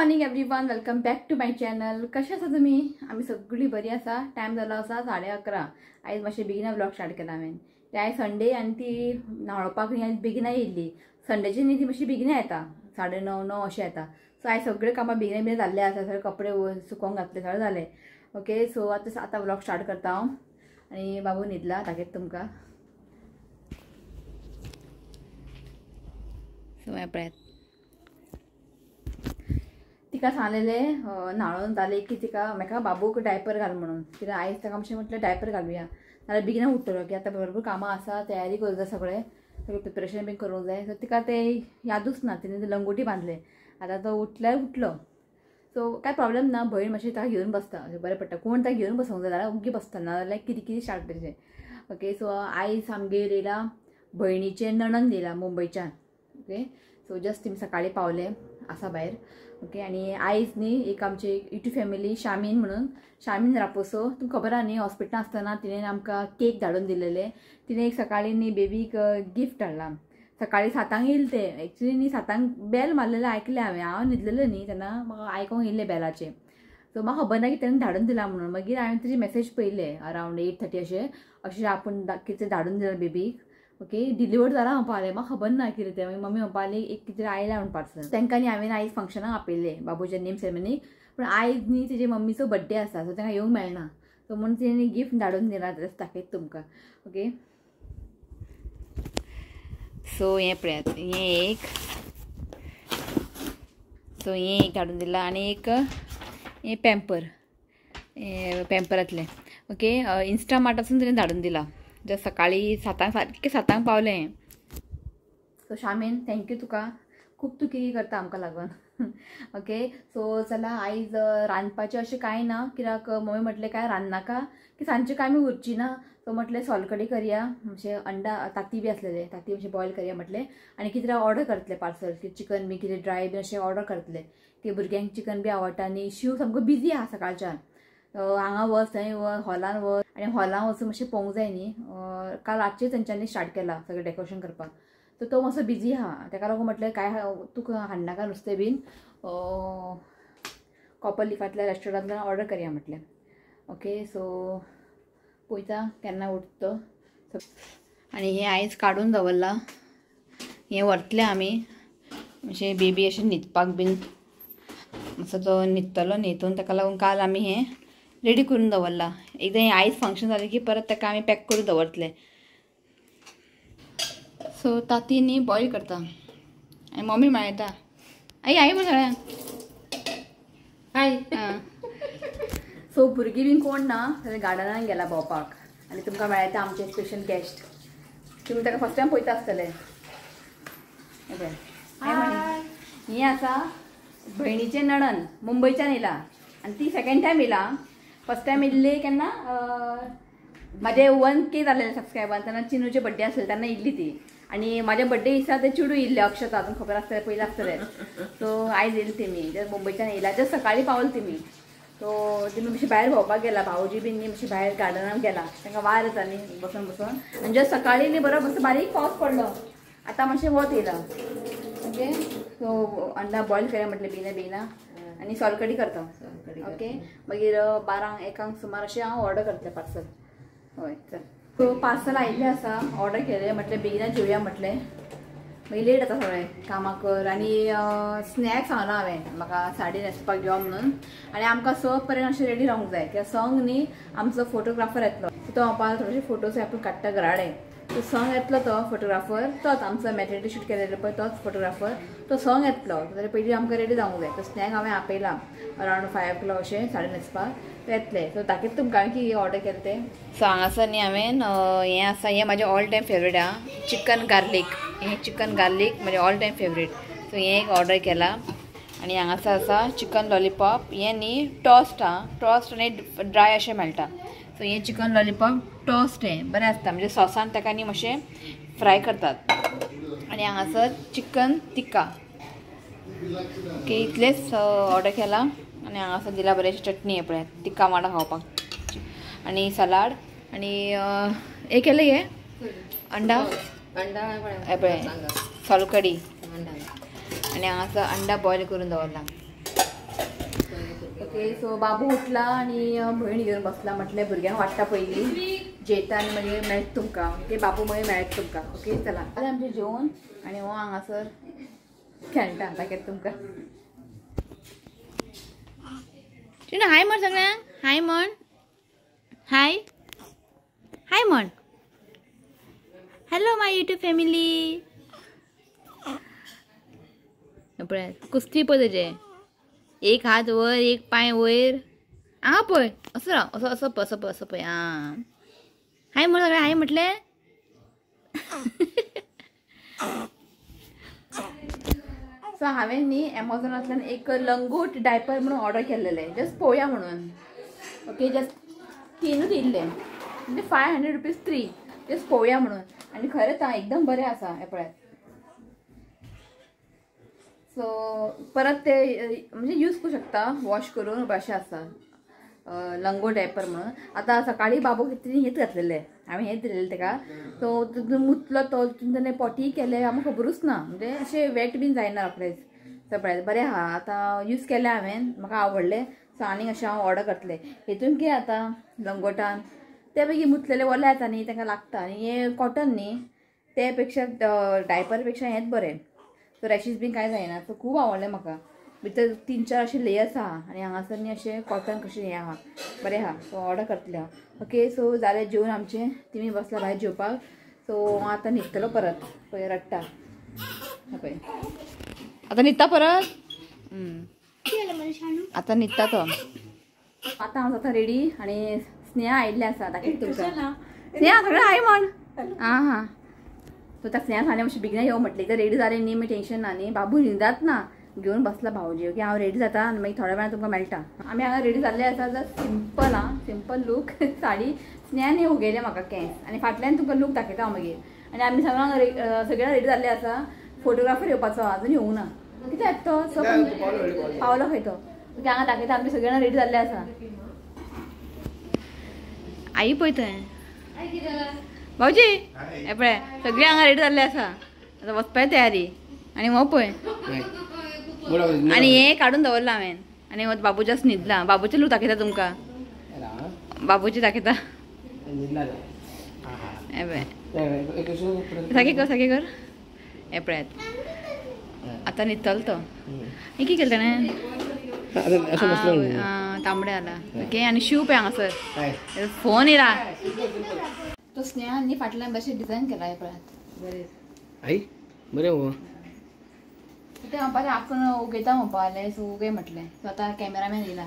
Morning everyone, welcome back to my channel. कशें आसा तुमी? आमी सगळीं बरी आसा. टायम जालो आसा 11:30. आयज मातशें बेगिना व्लॉग स्टार्ट केला हांवें. ते आयज संडे आनी ती न्हावपाक न्ही आयज बेगिना येयल्ली. संडेची न्ही ती मातशी बेगिना येता, 9:30 9 अशें येता. सो आयज सगळे कामां बेगिना बेगीन जाल्ले आसा, सगळे कपडे सुकोवंक घातले, सगळें जालें. ओके, सो आतां आतां व्लॉग स्टार्ट करता हांव. आनी बाबू न्हिदला, दाखयता तुमकां. सो हें पळयात, तिका सांगलेलें न्हाणोवन जालें की तिका म्हाका बाबूक डायपर घाल म्हणून. कित्याक आयज ताका मातशें म्हटलें डायपर घालुया, नाल्यार बेगिना उठ्ठलो. की आतां भरपूर कामां आसा, तयारी करूंक जाय, सगळें सगळें प्रिपरेशन बीन करूंक जाय. सो तिका तें यादूच ना, तिणें लंगोटी बांदलें. आतां तो उठल्यार उठलो, सो कांय प्रॉब्लेम ना. भयण मातशें ताका घेवन बसता, अशें बरें पडटा. कोण ताका घेवन बसूंक जाय जाल्यार ओग्गी बसता, ना जाल्यार कितें कितें स्टार्ट करचें. ओके, सो आयज आमगेर येयला भयणीचें नणन येयला मुंबयच्यान. ओके, सो जस्ट तुमी सकाळीं पावले आसा भायर. ओके, आनी आयज न्ही एक आमची यूट्यूब फॅमिली शामीन म्हणून, शामीन रापोसो, तुमकां खबर आहा न्ही, हॉस्पिटलान आसतना तिणें आमकां केक धाडून दिलेले. तिणें एक सकाळीं न्ही बेबीक गिफ्ट हाडला. सकाळीं 7 येयलें तें. एक्चुली न्ही 7 बेल मारलेलें आयकलें हांवें, हांव न्हिदलेलें न्ही तेन्ना म्हाका आयकोंक येयलें बेलाचें. सो म्हाका खबर ना की तेणें धाडून दिलां म्हणून. मागीर हांवें तिची मॅसेज पळयले अरावंड 8:30 अशें अशें आपूण कितें धाडून दिलां बेबीक. ओके, डिलिव्हर जाला म्हणपा लागलें, म्हाका खबर ना कितें तें. मागीर मम्मी म्हणपा लागली एक कितें आयलां म्हण पार्सल. तांकां न्ही हांवें आयज फंक्शनाक आपयलें बाबूच्या नेम सेरेमनीक, पूण आयज न्ही तेजे मम्मीचो बड्डे आसा, सो तांकां येवंक मेळना. सो म्हणून तिणें गिफ्ट धाडून दिलां, दाखयता तुमकां. ओके, सो हें पळयात, हें एक, सो हें एक धाडून दिलां. आनी एक हें पॅम्पर, हें पॅम्परांतलें. ओके, इन्स्टामार्टासून तिणें धाडून दिलां. जस्ट सकाळीं 7 सारकें 7 पावलें. सो शामीन thank you तुका, खूब तूं कितें करता आमकां लागून. ओके, सो चला आयज रांदपाचें अशें कांय ना, कित्याक मम्मी म्हटलें कांय रांदनाका की सांजचें कांय आमी उरची ना. सो म्हटलें सोलकडी करया, मातशें अंडा ताती बी आसलेलें, ताती मातशें बॉयल करया म्हटलें. आनी कितें ऑर्डर करतलें पार्सल, की चिकन बी कितें ड्राय बी अशें ऑर्डर करतलें. की भुरग्यांक चिकन बी आवडटा. आनी शिव सामको बिजी आहा सकाळच्यान, हांगा वच थंय वच, हॉलान वच. आनी हॉलान वचून मातशें पळोवंक जाय न्ही. काल रातचें तेंच्यांनी स्टार्ट केलां सगळें डेकोरेशन करपाक, सो तो मातसो बिजी आहा. ताका लागून म्हटलें कांय तुका हाडनाका नुस्तें बीन, कॉपर लिफांतल्या रेस्टोरंटांतल्यान ऑर्डर करया म्हटलें. ओके, सो पळयता केन्ना उठतो. आनी हें आयज काडून दवरलां, हें व्हरतलें आमी मातशें बेबी अशें न्हिदपाक बीन, मातसो तो न्हिदतलो न्हिदून, ताका लागून काल आमी हें रेडी करून दवरलां. एकदां हें आयज फंक्शन जालें की परत ताका आमी पॅक करून दवरतले. सो ताती न्ही बॉयल करता आनी मम्मी मेळटा. आई आई म्हण सगळ्यांक हाय. सो भुरगीं बीन कोण ना, सगळें गार्डनान गेला भोंवपाक. आनी तुमकां मेळटा आमचे स्पेशल गेस्ट, तुमी ताका फर्स्ट टायम पळयता आसतले. हें आसा भयणीचें नणन, मुंबयच्यान येयला आनी ती सेकेंड टायम येयला. फर्स्ट टायम येयल्ली केन्ना म्हाजे 1K जाल्लें सबस्क्रायबर, तेन्ना चिनूचे बड्डे आसले तेन्ना येयल्ली ती. आनी म्हाज्या बड्डे दिसा ते चेडूं येयल्लें अक्षता, तुमकां खबर आसतलें, पयलीं आसतलें. सो आयज येयली तेमी, मुंबयच्यान येयला, जस्ट सकाळीं पावले तेमी. सो तेमी मातशें भायर भोंवपाक गेला, भावजी बीन न्ही मातशें भायर गार्डनाक गेला, तांकां वार येता न्ही बसून बसून. आनी जस्ट सकाळीं न्ही बरो मातसो बारीक पावस पडलो, आतां मातशें वत येयलां. ओके, सो अंडा बॉयल करया म्हटलें बेगिना बेगिना, आनी सोलकडी करता. ओके, मागीर 12 1 सुमार अशें हांव ऑर्डर करतलें पार्सल. हय चल, सो पार्सल आयिल्लें आसा, ऑर्डर केलें म्हटलें बेगिना जेवया म्हटलें. मागीर लेट जाता सगळें कामां कर. आनी स्नॅक्स सांगलां हांवें म्हाका साडी न्हेसपाक यो म्हणून. आनी आमकां 6 पर्यंत अशें रेडी रावंक जाय, कित्याक 6 न्ही आमचो फोटोग्राफर येतलो. सो तो म्हणपाक थोडेशे फोटोज आपूण काडटा घराडे. सो 6 येतलो तो फोटोग्राफर, तोच आमचो मॅटर्निटी शूट केलेलो पळय तोच फोटोग्राफर, तो 6 येतलो. जाल्यार पयलीं आमकां रेडी जावंक जाय. तो स्नॅक हांवें आपयला अरावंड 5 o'clock अशें साडी न्हेसपाक येतले. सो दाखयता तुमकां हांवें की ऑर्डर केलें तें. सो हांगासर न्ही हांवें हें आसा, हें म्हाजें ऑल टायम फेवरेट आहा, चिकन गार्लीक. हें चिकन गार्लीक म्हाजें ऑल टायम फेवरेट. सो हें एक ऑर्डर केलां. आनी हांगासर आसा चिकन लॉलीपॉप, हें न्ही टॉस्ट आहा, टॉस्ट आनी ड्राय अशें मेळटा. सो हें चिकन लॉलीपॉप टॉस्ट हें बरें आसता, म्हणजे सॉसान ताका न्ही मातशें फ्राय करतात. आनी हांगासर चिकन टिक्का. ओके, इतलेंच ऑर्डर केलां. आनी हांगासर दिला बरें चटणी हें पळयात, टिक्का माडा खावपाक, आनी सलाड. आनी हें केलें हें अंडा, हें पळय सोलकडी. आनी हांगासर अंडा बॉयल करून दवरला. ओके सो बाबू उठला आनी भयण घेवन बसला म्हटलें भुरग्यांक वाडटा पयलीं जेता आनी मागीर मेळट तुमकां. ओके बाबू मागीर मेळट तुमकां. ओके चला आतां आमचें जेवण आनी हो हांगासर खेळटा दाखयता तुमकां. चिनू हाय म्हण सगळ्यांक, हाय म्हण, हाय हाय म्हण, हॅलो my YouTube family. पळय कुस्ती पळय तेजे, एक हात वयर एक पांय वयर. हांगा पळय असो राव, असो असो पळय, असो पळय, असो पळय. आं हाय म्हण सगळें, हाय म्हटलें. सो हांवें न्ही एमेझॉनांतल्यान एक लंगोट डायपर म्हणून ऑर्डर केल्लेलें, जस्ट पळोवया म्हणून. ओके जस्ट तिनूच येयल्लें, म्हणजे 500 रुपीज 3, जस्ट पळोवया म्हणून. आनी खरेंच आं एकदम बरें आसा हें पळयात. सो परत ते म्हणजे यूज करूं शकता वॉश करून, अशें आसा लंगोट डायपर म्हणून. आतां सकाळीं बाबूक तिणें हेच घातलेलें, हांवें हेच दिलेलें ताका. सो तितून मुतलो तो, तितून ताणें पोटीय केलें, आमकां खबरूच ना, म्हणजे अशें वेट बीन जायना रोखडेंच. सो बरें आहा, आतां यूज केलें हांवें, म्हाका आवडलें. सो आनीक अशें हांव ऑर्डर करतलें. हेतून कितें जाता लंगोटान ते मागीर मुतलेले वोले जाता न्ही, तांकां लागता. आनी हें कॉटन न्ही, ते पेक्षा डायपर पेक्षा हेंच बरें. सो रॅशीज बीन कांय जायना. सो खूब आवडलें म्हाका. भितर 3-4 अशे लेयर्स आहा आनी हांगासर न्ही अशें कॉटन कशें हें आहा, बरें आहा. सो ऑर्डर करतलें हांव. ओके सो जालें जेवण आमचें, तिमी बसला भायर जेवपाक. सो आतां न्हिदतलो परत, पळय रडटा पळय, आतां न्हिदता परत. आतां न्हिदता तो. आतां हांव जाता रेडी आनी स्नेहा आयिल्लें आसा दाखयता तुमकां. स्नेहा सगळें हाय म्हण. आं हां सो त्या स्नेहा सांगलें मातशें बेगीन यो म्हटलें, तर रेडी जालें न्ही मागीर टेंशन ना न्ही. बाबू न्हिदात ना, घेवन बसला भावजी. ओके हांव रेडी जाता आनी मागीर थोड्या वेळान तुमकां मेळटा. आमी हांगा रेडी जाल्ले आसा, जस्ट सिंपल आं, सिंपल लूक. साडी स्नेहान उगयलें म्हाका केंस आनी फाटल्यान तुमकां लूक दाखयता हांव मागीर. आनी आमी सगळ्यांक रेडी जाल्ले आसा. फोटोग्राफर येवपाचो अजून येवंक ना, कितें येता तो पावलो खंय तो. ओके हांगा दाखयता आमी सगळ्यांक रेडी जाल्ले आसा. आई पळय थंय भाऊजी, हे पळय सगळीं हांगा रेडी जाल्ले आसा, आतां वचपाची तयारी. आनी हो पळय आनी हे काडून दवरलां हांवें. आनी हो बाबू जस्ट न्हिदला, बाबूचे लूक दाखयता तुमकां, बाबूचे दाखयता. हे पळय सारकें कर, सारकें कर. हे पळयात आतां न्हिदतलो तो. हें कितें केलें ताणें, तांबडे आला. ओके आनी शू पळय हांगासर फोन येयला. तो स्नेहा न्ही फाटल्यान बशें डिजायन केला हें पळयात. बरें आई बरें हो तें म्हणपाचें आपूण उगयता म्हणपा जालें. सो उगय म्हटलें. सो आतां कॅमेरामॅन येयला,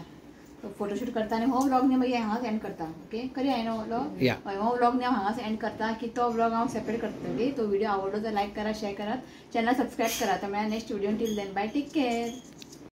सो फोटोशूट करता आनी हो व्लॉग न्ही मागीर हांगाच एंड करता. ओके करी हांवें हो व्लॉग, हय हो व्लॉग न्ही हांव हांगाच एंड करता, की तो व्लॉग हांव सेपरेट करता. ओके तो व्हिडिओ आवडलो तर लायक करा, शेअर करात, चॅनल सबस्क्रायब करात. म्हळ्यार next video. Till then bye, take care.